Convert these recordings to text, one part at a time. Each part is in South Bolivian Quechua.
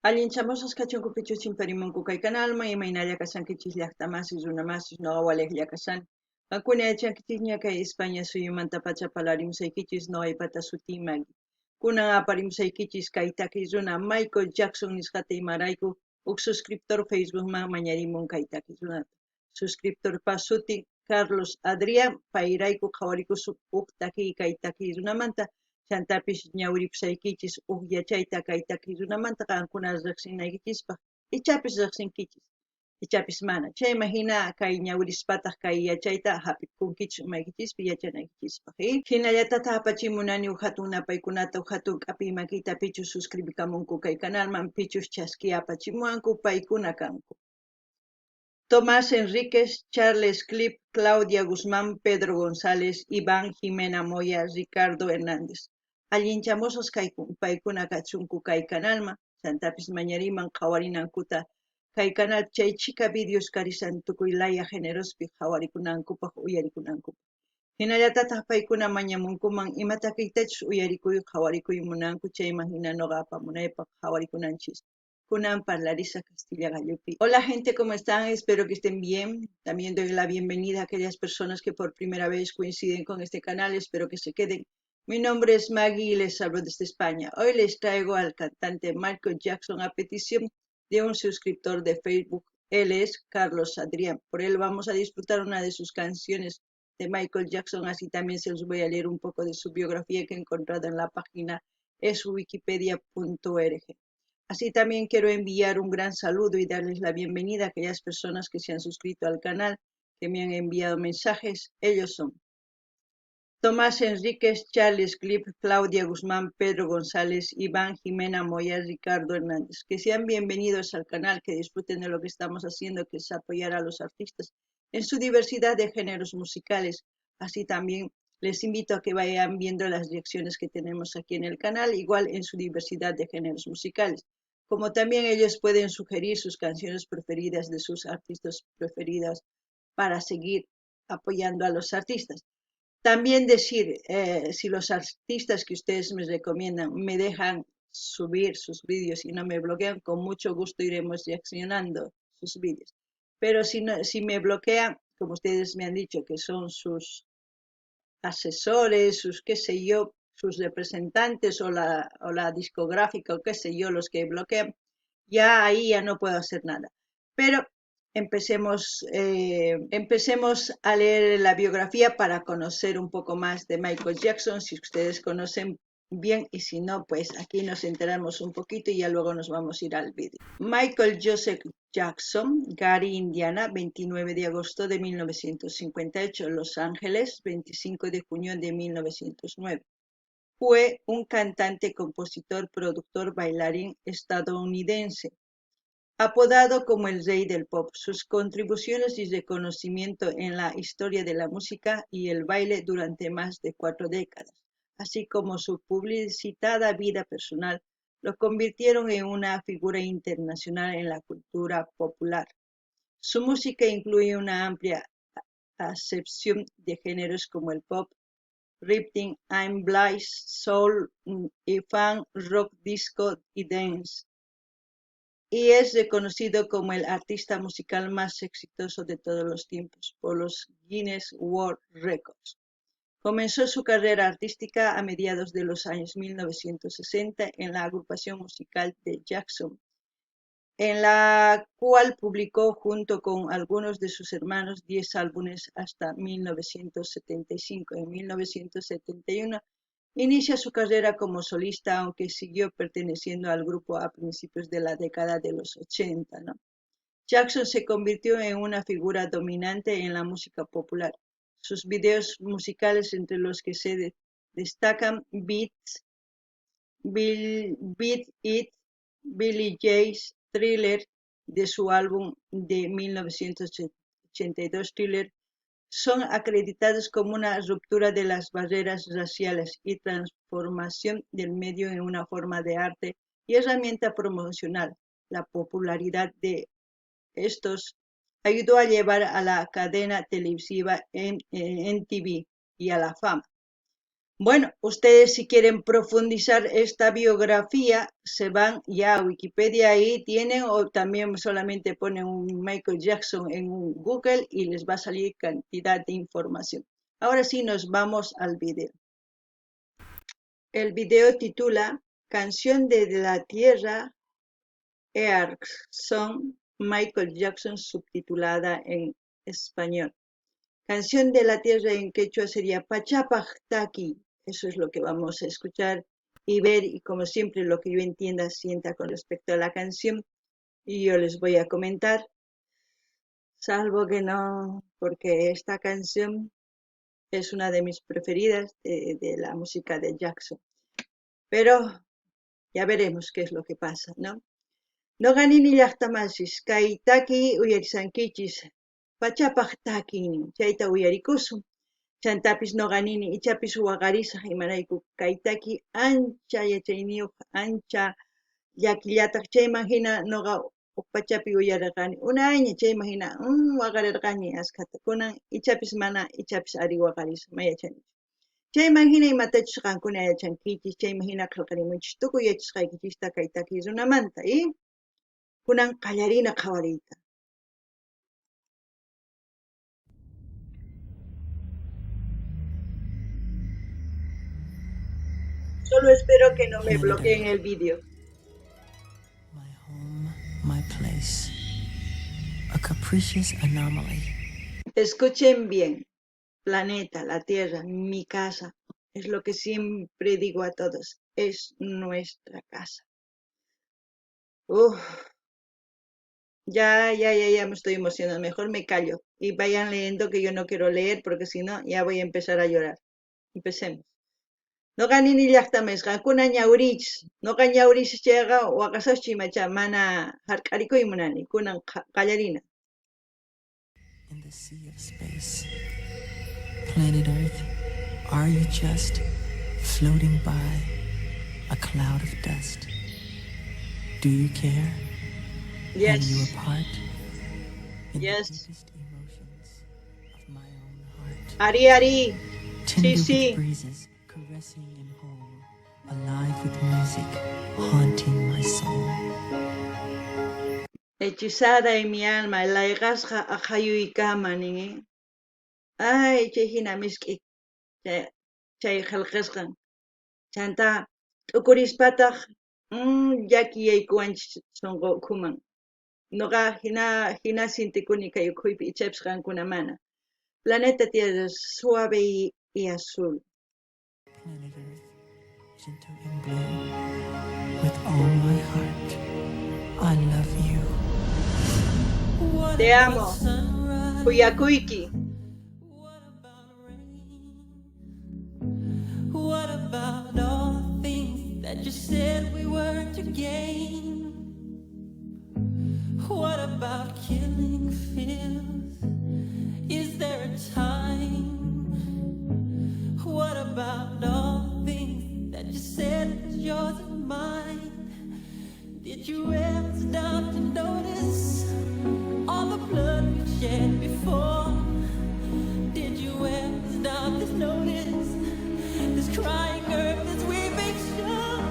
Allinchamusqas kachunku pichus chimparimunku kay kanalman, imaynalla kashankichis llaqtamasis, runamasis, noqa walejlla kashani. Qankuna yachankichisña kay España suyumantapacha parlarimusaykichis noqaypata sutiy Maggie. Kunan aparimusaykichis kay takiy runa Michael Jackson nisqata imarayku huk suscriptor Facebookman mañarimun kay takiy runata. Suscriptorpa sutin Carlos Adrián, payrayku qhawarikusun huk takiy kay takiy runamanta, chantapis ñawiripusaykichis huk yachayta kay takiy runamanta qankuna riqsinaykichispaq, ichapis riqsinkichis, ichapis mana. Chayman hina kay ñawirispataj kay yachayta hap'ikunkichis umaykichispi yachanaykichispaq. Hinallatataj apachimunani huk hatun napaykunata, huk hatun k'apiy makita pichus suscribikamunku kay kanalman, pichus chaskiy apachimuwanku, paykuna kanku. Tomás Enríquez, Charles Clip, Claudia Guzmán, Pedro González, Iván Jimena Moya, Ricardo Hernández. Allinchamusqas paykuna kachunku kay kanalman, chantapis mañariman qhawarinankuta kay canal chay chhika videos karishan tukuy laya generospi qhawarikunankupaj uyarikunankupaj. Hinallatataj paykuna mañamunkuman ima takiytachus uyarikuy qhawarikuy munanku chayman hina noqa apamunaypaj qhawarikunanchis. Kunan parlarisa Castilla Gallupi. Hola gente, ¿cómo están? Espero que estén bien. También doy la bienvenida a aquellas personas que por primera vez coinciden con este canal. Espero que se queden. Mi nombre es Maggie y les hablo desde España. Hoy les traigo al cantante Michael Jackson a petición de un suscriptor de Facebook. Él es Carlos Adrián. Por él vamos a disfrutar una de sus canciones de Michael Jackson. Así también se los voy a leer un poco de su biografía que he encontrado en la página eswikipedia.org. Así también quiero enviar un gran saludo y darles la bienvenida a aquellas personas que se han suscrito al canal, que me han enviado mensajes. Ellos son Tomás Enríquez, Charles Clip, Claudia Guzmán, Pedro González, Iván Jimena Moya, Ricardo Hernández. Que sean bienvenidos al canal, que disfruten de lo que estamos haciendo, que es apoyar a los artistas en su diversidad de géneros musicales. Así también les invito a que vayan viendo las reacciones que tenemos aquí en el canal, igual en su diversidad de géneros musicales. Como también ellos pueden sugerir sus canciones preferidas de sus artistas preferidas para seguir apoyando a los artistas. También decir, si los artistas que ustedes me recomiendan me dejan subir sus vídeos y no me bloquean, con mucho gusto iremos reaccionando sus vídeos. Pero si, no, si me bloquean, como ustedes me han dicho que son sus asesores, sus qué sé yo, sus representantes o la discográfica o qué sé yo, los que bloquean, ya ahí ya no puedo hacer nada. Pero empecemos a leer la biografía para conocer un poco más de Michael Jackson, si ustedes conocen bien y si no, pues aquí nos enteramos un poquito y ya luego nos vamos a ir al vídeo. Michael Joseph Jackson, Gary, Indiana, 29 de agosto de 1958, Los Ángeles, 25 de junio de 1909. Fue un cantante, compositor, productor, bailarín estadounidense, apodado como el Rey del Pop. Sus contribuciones y reconocimiento en la historia de la música y el baile durante más de 4 décadas, así como su publicitada vida personal, lo convirtieron en una figura internacional en la cultura popular. Su música incluye una amplia acepción de géneros como el pop, rhythm and blues, soul y funk, rock, disco y dance, y es reconocido como el artista musical más exitoso de todos los tiempos por los Guinness World Records. Comenzó su carrera artística a mediados de los años 1960 en la agrupación musical The Jackson, en la cual publicó junto con algunos de sus hermanos 10 álbumes hasta 1975. En 1971 inicia su carrera como solista, aunque siguió perteneciendo al grupo a principios de la década de los 80, ¿no? Jackson se convirtió en una figura dominante en la música popular. Sus videos musicales, entre los que se destacan Beat It, Billie Jean, Thriller, de su álbum de 1982 Thriller, son acreditados como una ruptura de las barreras raciales y transformación del medio en una forma de arte y herramienta promocional. La popularidad de estos ayudó a llevar a la cadena televisiva en MTV y a la fama. Bueno, ustedes si quieren profundizar esta biografía, se van ya a Wikipedia, ahí tienen, o también solamente ponen un Michael Jackson en un Google y les va a salir cantidad de información. Ahora sí nos vamos al video. El video titula Canción de la Tierra, Earth Song, Michael Jackson, subtitulada en español. Canción de la Tierra en quechua sería Pachapaj Taki. Eso es lo que vamos a escuchar y ver, y como siempre lo que yo entienda, sienta con respecto a la canción, y yo les voy a comentar, salvo que no, porque esta canción es una de mis preferidas de la música de Jackson. Pero ya veremos qué es lo que pasa, ¿no? Noqa nini llaqtamasis, kay taki uyarisankichis, pachapaj takin, chayta uyarikusun. Chantapis noqa nini, ichapis waqarisaj imarayku kay taki ancha yachayniyuq, ancha llakillataq, chayman hina noqa uj pachapi uyararqani, unayña chayman hina waqarirqani askhata, kunan ichapis mana, ichapis ari waqarisaj, ma yachanichu. Chayman hina imatachus qankuna yachankichis, chayman hina qillqarimunchis tukuy yachasqaykichista kay taki runamanta, ¿eh? Kunan qallarina qhawariyta. Solo espero que no me bloqueen el vídeo. My home, my place, a capricious anomaly. Escuchen bien. Planeta, la Tierra, mi casa, es lo que siempre digo a todos, es nuestra casa. Uf. Ya, ya, ya, ya me estoy emocionando, mejor me callo y vayan leyendo, que yo no quiero leer porque si no ya voy a empezar a llorar. Empecemos. Noqa nini llaqtamas, qankuna ñawirichis, noqa ñawirichis chayqa waqasaqchu imacha mana hark'arikuy munani, kunan qallarina. In the sea of space, planet Earth, are you just floating by a cloud of dust? Do you care? Yes. Have you a part in the Yes. deepest emotions of my own heart? Ari, ari. Tender Sí, sí. with breezes, caressing and whole, alive with music, haunting my soul. Hechizada en mi alma, layqasqa aqhayuykama nin, ¿eh? Ay, chay hina misk'i, chay qillqasqan. Chanta t'ukurispataq, llaki yaykuwanchis sunqu ukhuman. Noqa hina sintikuni kay ukhuypi, ichapis qankuna mana. Planeta Tierra suave y azul. Planet Earth, gentle and blue, with all my heart, I love you. What Te amo. Kuyakuyki. What about rain? What about all the things that you said we were to gain? What about killing fears? Is there a time? What about all the things that you said was yours and mine? Did you ever stop to notice all the blood we shed before? Did you ever stop to notice this crying earth, this weeping shore?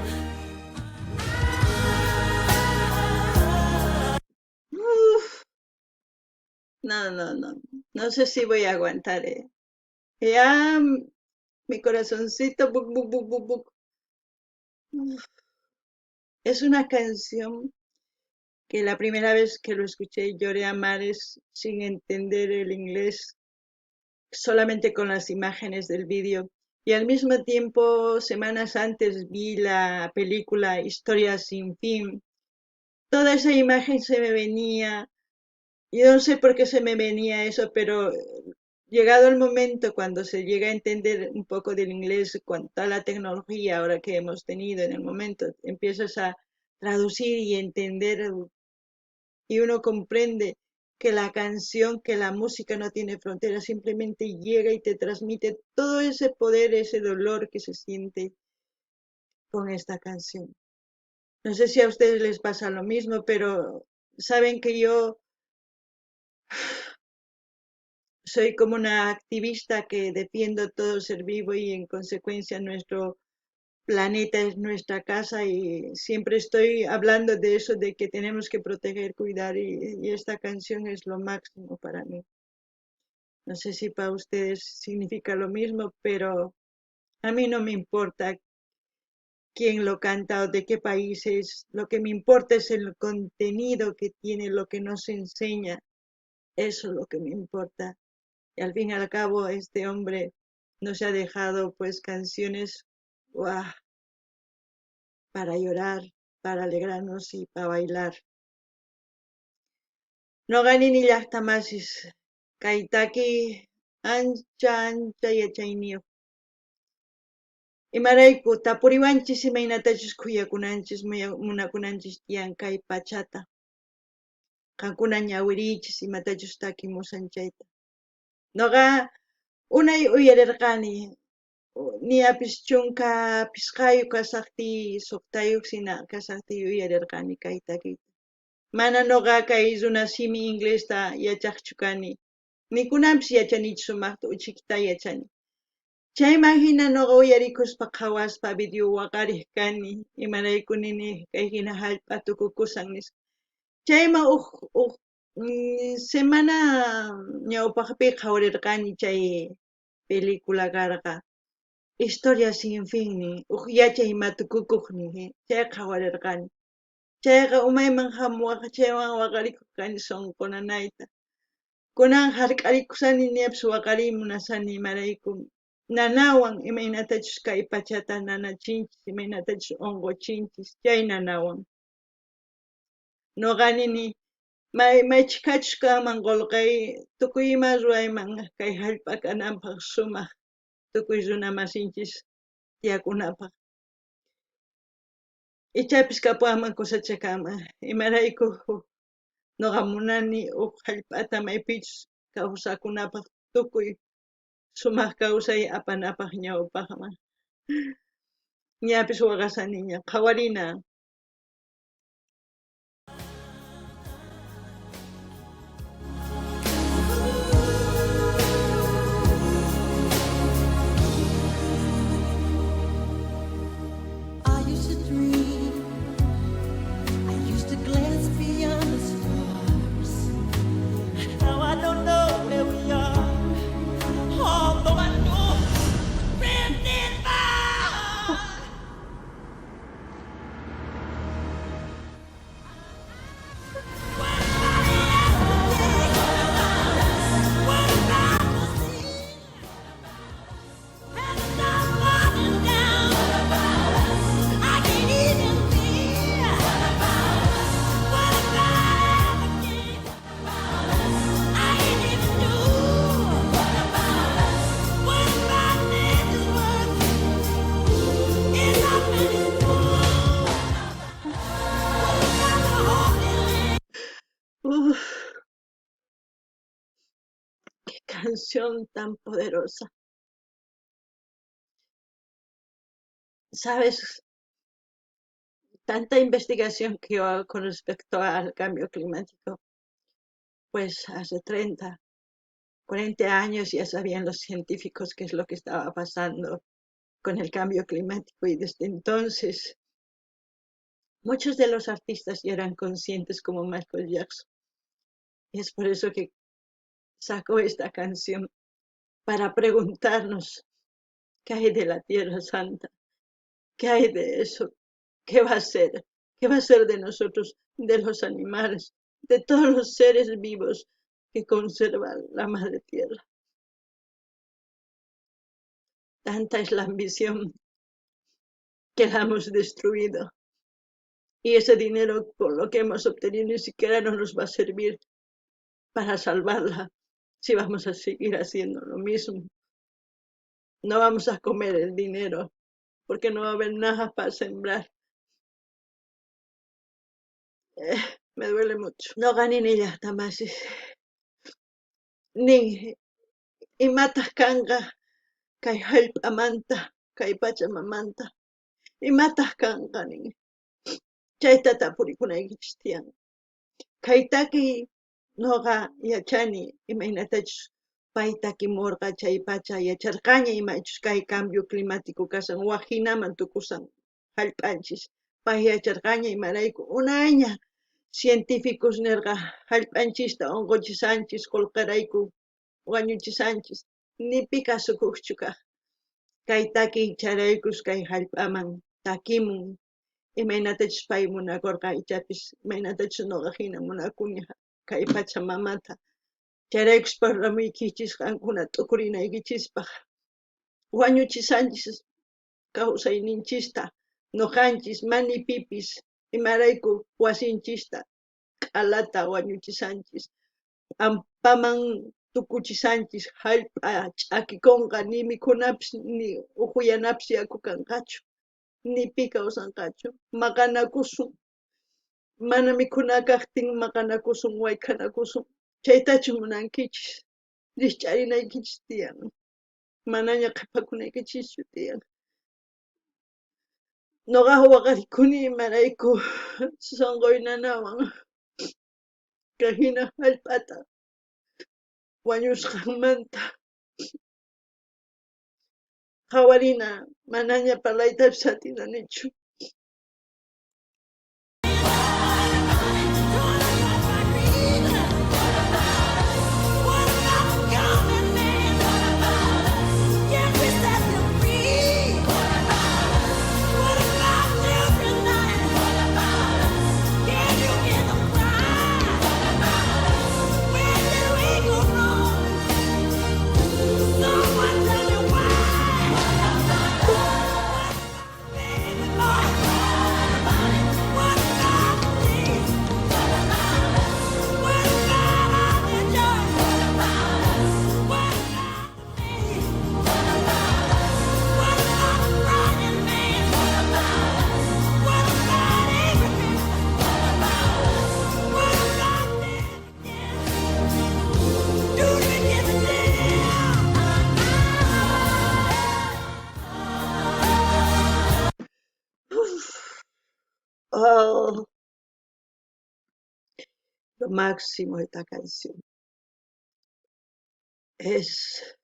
Uf. No, no, no. No sé si voy a aguantar. Ya mi corazoncito, buc, buc, buc, buc, buc. Uf. Es una canción que la primera vez que lo escuché lloré a mares sin entender el inglés, solamente con las imágenes del vídeo. Y al mismo tiempo, semanas antes, vi la película Historia sin fin. Toda esa imagen se me venía. Yo no sé por qué se me venía eso, pero llegado el momento cuando se llega a entender un poco del inglés, con toda la tecnología ahora que hemos tenido en el momento, empiezas a traducir y entender, y uno comprende que la canción, que la música no tiene fronteras, simplemente llega y te transmite todo ese poder, ese dolor que se siente con esta canción. No sé si a ustedes les pasa lo mismo, pero saben que yo Soy como una activista que defiendo todo ser vivo y en consecuencia nuestro planeta es nuestra casa y siempre estoy hablando de eso, de que tenemos que proteger, cuidar y esta canción es lo máximo para mí. No sé si para ustedes significa lo mismo, pero a mí no me importa quién lo canta o de qué país es. Lo que me importa es el contenido que tiene, lo que nos enseña. Eso es lo que me importa. Y al fin y al cabo, este hombre nos ha dejado pues canciones ¡guau!, para llorar, para alegrarnos y para bailar. Noqa nini llaqta masis kay taki ancha ancha yachayniyuq. Imarayku tapuriwanchis imaynatachus khuyakunanchis, munakunanchis tiyan kay pachata. Qankuna ñawiriychis imatachus takimusan chayta. Noqa unay uyarirqani, niyapis chunka pisqayuq kasaqtiy, suqtayuq sina kasaqtiy uyarirqani kay takiyta. Mana noqa kay runa simi inglesta yachaqchu kani, ni kunanpis yachanichu sumaqta, uchikta yachani. Chayman hina noqa uyarikuspa qhawaspa video waqariq kani, imarayku nini kay hina hallp'a tukukusan nispa. Chayman uj semana ñawpaqpi qhawarirqani chay película karqa. Historia sin fin nin, uj yachay matukukuq nin, chay qhawarirqani. Chayqa umayman hamuwaq, chaywan waqarikuq kani sunqu nanayta. Kunan hark'arikusani niyapis waqariy munasani imarayku nanawan imaynatachus kay pachata nanachinchis, imaynatachus unquchinchis, chay nanawan. Noqa nini maychikachus kanman qullqay tukuy ima ruwayman kay hallp'a kananpaq sumaq tukuy runa masinchis tiyakunapaq. Ichapis kapuwanman kusacha kanman, imarayku noqa munani uj hallp'ata maypichus kawsakunapaq tukuy sumaq kawsay apanapaq ñawpaqman. Ñapis waqasaniña, qhawarina. I used to dream, I used to glance beyond the stars. Now I don't know where we are, although I know we're drifting far. What about yesterday? What about the sea? And the stars falling down. I can't even see. What about everything? I ain't even knew. What about nature's work? Is our finished through? What about the Holy Land? Uf, qué canción tan poderosa. ¿Sabes? Tanta investigación que yo hago con respecto al cambio climático, pues hace 30, 40 años ya sabían los científicos qué es lo que estaba pasando con el cambio climático y desde entonces muchos de los artistas ya eran conscientes como Michael Jackson. Y es por eso que sacó esta canción, para preguntarnos qué hay de la Tierra Santa, qué hay de eso, qué va a ser, qué va a ser de nosotros, de los animales, de todos los seres vivos que conserva la Madre Tierra. Tanta es la ambición que la hemos destruido. Y ese dinero con lo que hemos obtenido ni siquiera no nos va a servir para salvarla si vamos a seguir haciendo lo mismo. No vamos a comer el dinero porque no va a haber nada para sembrar. Me duele mucho. Noqa nini llaqta masis. Nin imataq kanqa kay hallp'amanta, kay pachamamanta. Imataq kanqa nin. Chayta tapurikunaykichis tiyan. Kay takiy noqa yachani imaynatachus Pay takimorqa chaypacha yacharqaña imachus kay cambio climático kashan, waj jinaman tukusan jallp'anchis. Pay yacharqaña imarayku unayña científicos nerqa jallp'anchista onqochisanchis, qolqerayku wañuchisanchis, ni pi kasukojchu kaj. Kay takiy chayraykus kay jallp'aman takimun, imaynatachus pay munakorqa, ichapis imaynatachus noqa jina munakuni kay Pachamamata. Chayraykus parlamuykichis qankuna t'ukurinaykichispaj. Wañuchisanchis kawsayninchista, noqanchis mani pipis, imarayku wasinchista q'alata wañuchisanchis, p'ampaman tukuchisanchis, jallp'a ch'akikonqa, ni mikhunapis ni ujuyanapis yaku kanqachu, ni pi kawsanqachu. Maqanakusun, mana mikhuna kajtin maqanakusun, wayk'anakusun. Chaytachu munankichis? Rijch'arinaykichis tiyan, manaña qhepakunaykichischu tiyan. Noqa waqarikuni imarayku sonqoy nanawan kay jina jallp'ata wañusqanmanta. Qhawarina, manaña parlaytapis atinanichu. Oh, lo máximo esta canción. Es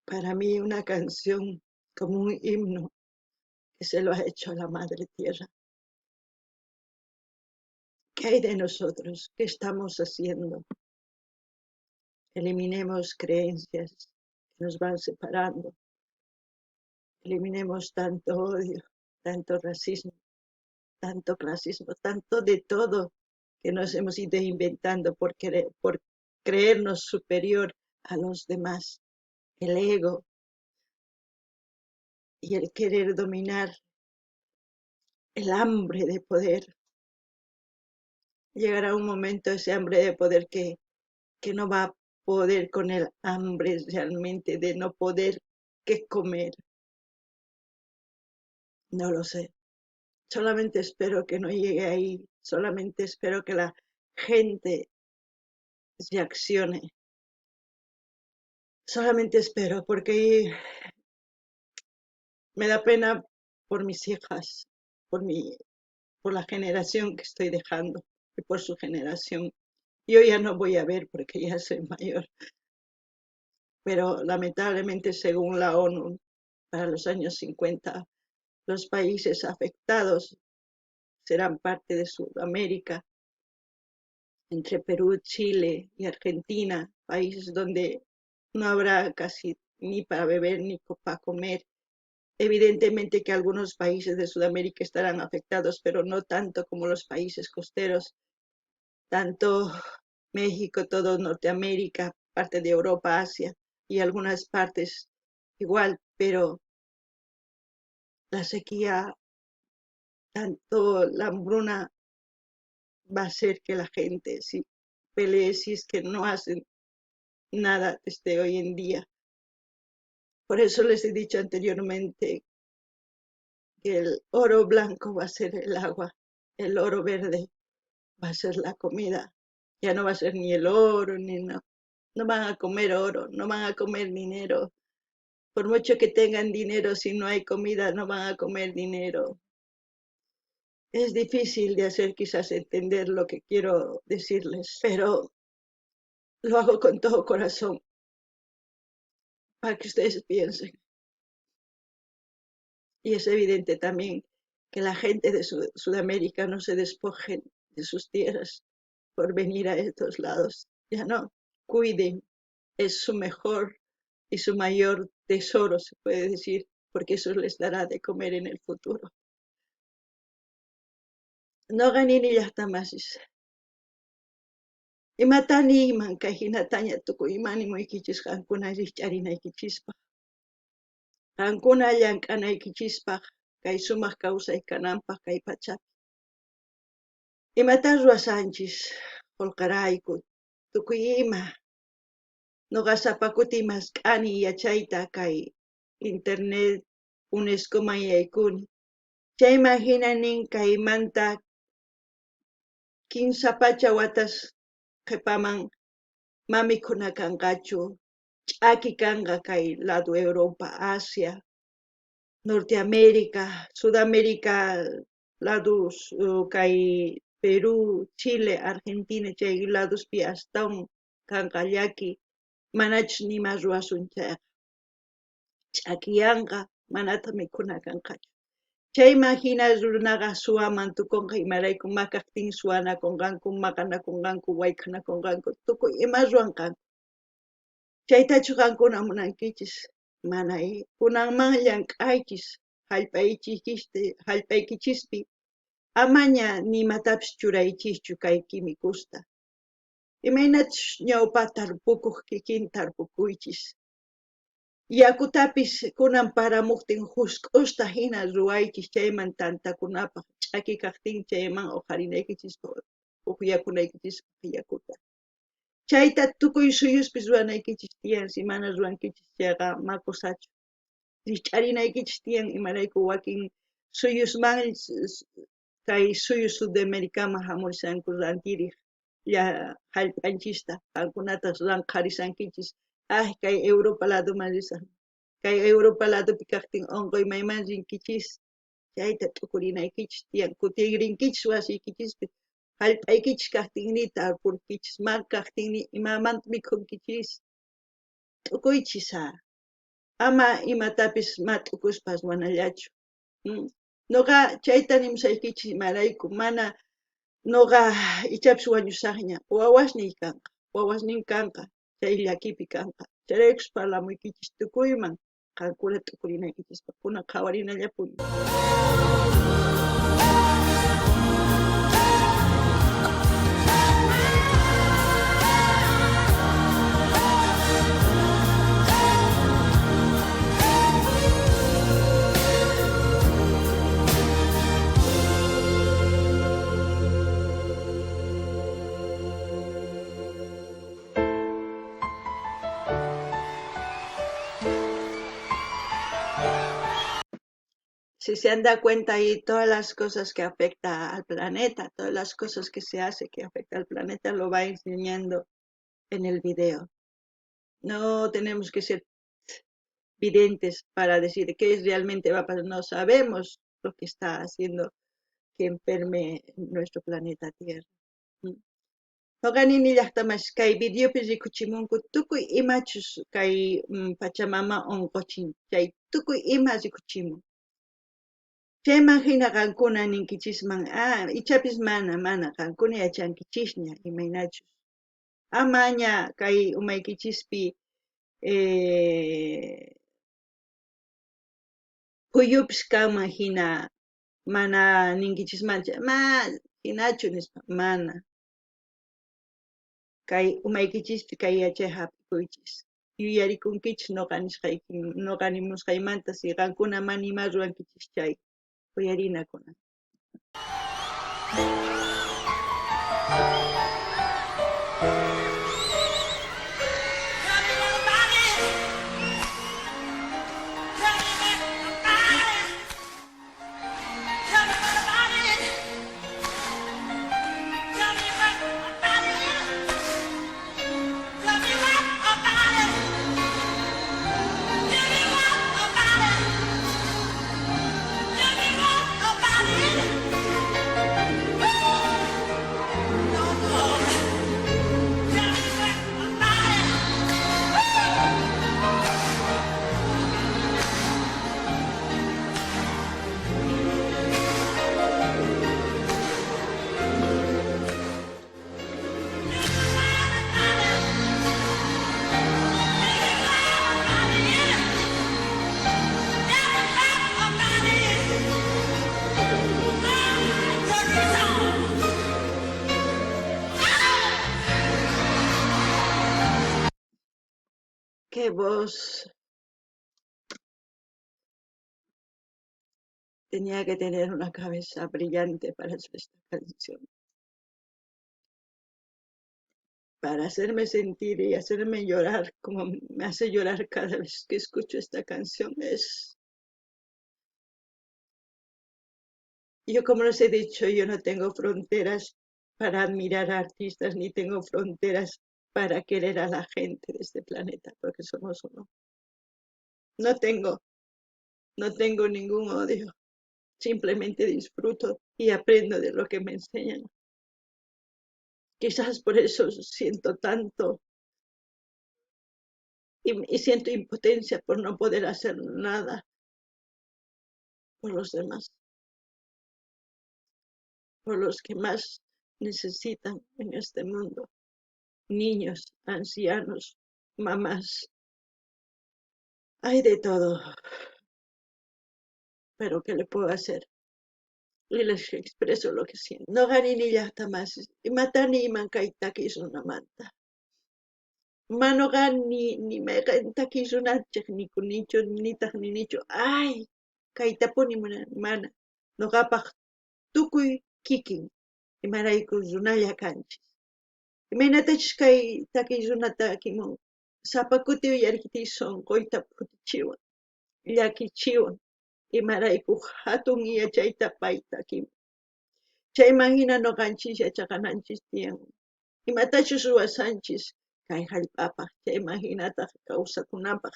para mí una canción como un himno que se lo ha hecho a la Madre Tierra. ¿Qué hay de nosotros? ¿Qué estamos haciendo? Eliminemos creencias que nos van separando. Eliminemos tanto odio, tanto racismo, tanto clasismo, tanto de todo que nos hemos ido inventando por creernos superior a los demás. El ego y el querer dominar, el hambre de poder. Llegará un momento ese hambre de poder que no va a poder con el hambre realmente de no poder qué comer. No lo sé. Solamente espero que no llegue ahí. Solamente espero que la gente reaccione. Solamente espero porque me da pena por mis hijas, por la generación que estoy dejando y por su generación. Yo ya no voy a ver porque ya soy mayor. Pero lamentablemente, según la ONU, para los años 50, los países afectados serán parte de Sudamérica, entre Perú, Chile y Argentina, países donde no habrá casi ni para beber ni para comer. Evidentemente que algunos países de Sudamérica estarán afectados, pero no tanto como los países costeros, tanto México, todo Norteamérica, parte de Europa, Asia y algunas partes igual, pero la sequía, tanto la hambruna va a hacer que la gente si pelee, si es que no hacen nada desde hoy en día. Por eso les he dicho anteriormente que el oro blanco va a ser el agua, el oro verde va a ser la comida. Ya no va a ser ni el oro, ni no. No van a comer oro, no van a comer dinero. Por mucho que tengan dinero, si no hay comida, no van a comer dinero. Es difícil de hacer quizás entender lo que quiero decirles, pero Lo hago con todo corazón para que ustedes piensen. Y es evidente también que la gente de Sudamérica no se despojen de sus tierras por venir a estos lados. Ya no, cuiden, es su mejor y su mayor tesoro, se puede decir, porque eso les dará de comer en el futuro. Noqa nini llaqtamasis. Imata niyman kay hinataña tukuy ima nimuykichis qankuna rikch'arinaykichispaq, qankuna llank'anaykichispaq, kay sumaq kawsay kananpaq kay pachapi. Imata ruwasanchis qullqarayku tukuy ima. Noqa sapa kuti mask'ani yachayta kay internet UNESCOman yaykuni. Chayman hina nin kaymanta 300 watas qhipaman ma mikhuna kanqachu, ch'aki kanqa kay lado Europa, Asia, Norteamérica, Sudamérica lados kay Perú, Chile, Argentina, chay ladospi astawan kanqa llaki, manachus nima ruwasun chayqa ch'akiyanqa, manataq mikhuna kanqachu. Chayman hina runaqa suwaman tukunqa, imarayku ma kaqtin suwanakunqanku, maqanakunqanku, wayk'anakunqanku, tukuy ima ruwanqanku. Chaytachu qankuna munankichis? Mana, kunanman llank'aychis hallp'aykichispi, amaña nimatapis churaychischu kay químicosta. Imaynachus ñawpa tarpukuq kikin tarpukuychis. Yakutapis kunan paramuqtin jusk'usta hina ruwaychis chayman tantakunapaq, ch'aki kaqtin chayman uqharinaykichispaq, uqyakunaykichispaq yakuta. Chayta tukuy suyuspis ruwanaykichis tiyan, si mana ruwankichis chayqa ma kusachu. Rikch'arinaykichis tiyan, imarayku wakin suyusman kay suyu Sudamericaman hamurishanku rantiriq hallp'anchista, qankunataq ranqharisankichis. Ay, kay Europa ladoman risaq, kay Europa ladopi kaqtin unquy mayman rinkichis, chayta t'ukurinaykichis tiyan, kutirinkichis wasiykichispi, hallp'aykichis kaqtinni tarpurkichis, ma kaqtinni imamanta mikhunkichis, t'ukuychis ama imatapis ma t'ukuspas wanallachu. Noqa chayta nimusaykichis imarayku mana noqa ichapis wañusaqña, wawasniy kanqa, wawasnin kanqa, chay llakipi kanqa. Chayraykus parlamuykichis tukuyman qankuna t'ukurinaykichispaq, kunan qhawarinallapuni. Si se han dado cuenta ahí, todas las cosas que afecta al planeta, todas las cosas que se hace que afecta al planeta, lo va enseñando en el video. No tenemos que ser videntes para decir qué realmente va a pasar. No sabemos lo que está haciendo que enferme nuestro planeta Tierra. Noqa nini llaqtamas kay videopi rikuchimunku tukuy imachus kay Pachamama unquchin, chay tukuy ima rikuchimun. Chayman hina qankuna ninkichisman, ichapis mana, qankuna yachankichisña imaynachus. Amaña kay umaykichispi phuyupis kanman hina mana ninkichismanchu, ma hinachu nispa, mana. Kay umaykichispi kay yachay hap'ikuychis. Yuyarikunkichis noqa nisqayki, noqa nimusqaymanta, si qankuna mana ima ruwankichis chay. Uyarina kunan. ¡Qué voz! Tenía que tener una cabeza brillante para hacer esta canción. Para hacerme sentir y hacerme llorar como me hace llorar cada vez que escucho esta canción es... Yo, como les he dicho, yo no tengo fronteras para admirar a artistas, ni tengo fronteras para querer a la gente de este planeta, porque somos uno. No tengo ningún odio. Simplemente disfruto y aprendo de lo que me enseñan. Quizás por eso siento tanto y siento impotencia por no poder hacer nada por los demás, por los que más necesitan en este mundo, niños, ancianos, mamás. Hay de todo, pero ¿qué le puedo hacer? Y les expreso lo que siento. No gani ni llaqta más, imatani iman kay takiy runamanta. Mano gani ni mayqen takiy runachej nikunichu nitaq ninichu. Ay, kaytapuni munani, mana. Noqapaq tukuy kikin, imarayku runalla kanchis. Imaynatachus kay takiy runata takimun, sapa kuti uyarikitiy sonqoyta phutichiwan, llakichiwan, imarayku hatun yachayta pay takimun. Chayman hina noqanchis yachaqananchis tiyan. Imatachus ruwasanchis kay hallp'apaq, chayman hinataq kawsakunapaq.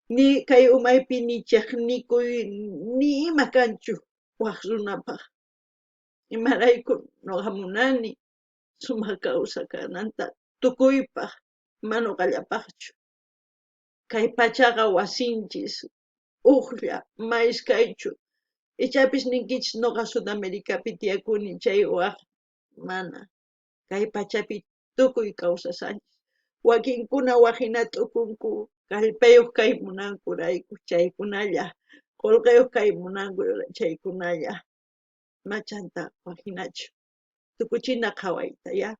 Ni kay umaypi ni chejnikuy ni ima kanchu waj runapaq. Imarayku noqa munani sumaq kawsakananta tukuypaq, mana noqallapaqchu. Kay pachaqa wasinchis, ujlla, ma iskaychu. Ichapis ninkichis noqa Sudamericapi tiyakuni chay waj, mana. Kay pachapi tukuy kawsasanchis. Wakinkuna wajina t'ukunku, kallpayuq kay munankurayku chaykunalla, qullqiyuq kay munanku chaykunalla. Machanta wajinachu. Tukuchina qhawayta, ya.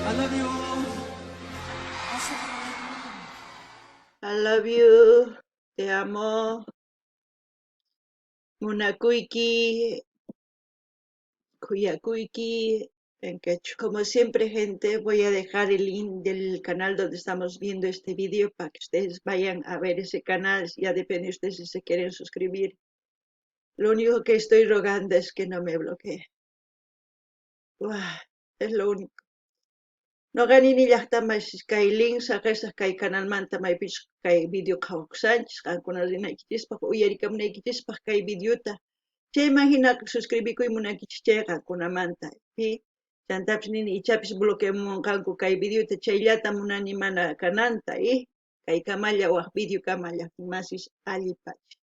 I love you. I love you. Te amo. Munakuyki. Khuyakuyki. En quechua. Como siempre, gente, voy a dejar el link del canal donde estamos viendo este vídeo para que ustedes vayan a ver ese canal. Ya depende de ustedes si se quieren suscribir. Lo único que estoy rogando es que no me bloquee. Uah, es lo único. No ganini llaqtamasis kay link saqesaq kay canalmanta maypichus kay video qhawaqsanchis qankuna rinaykichispaq uyarikamunaykichispaq kay videota. Chayman hina suscribikuy munankichis chay qankunamanta. Pi chantapis nini ichapis bloqueamunqanku kay videota chayllata munani mana kananta, Kay kamalla waj video kama llaqtamasis allipacha.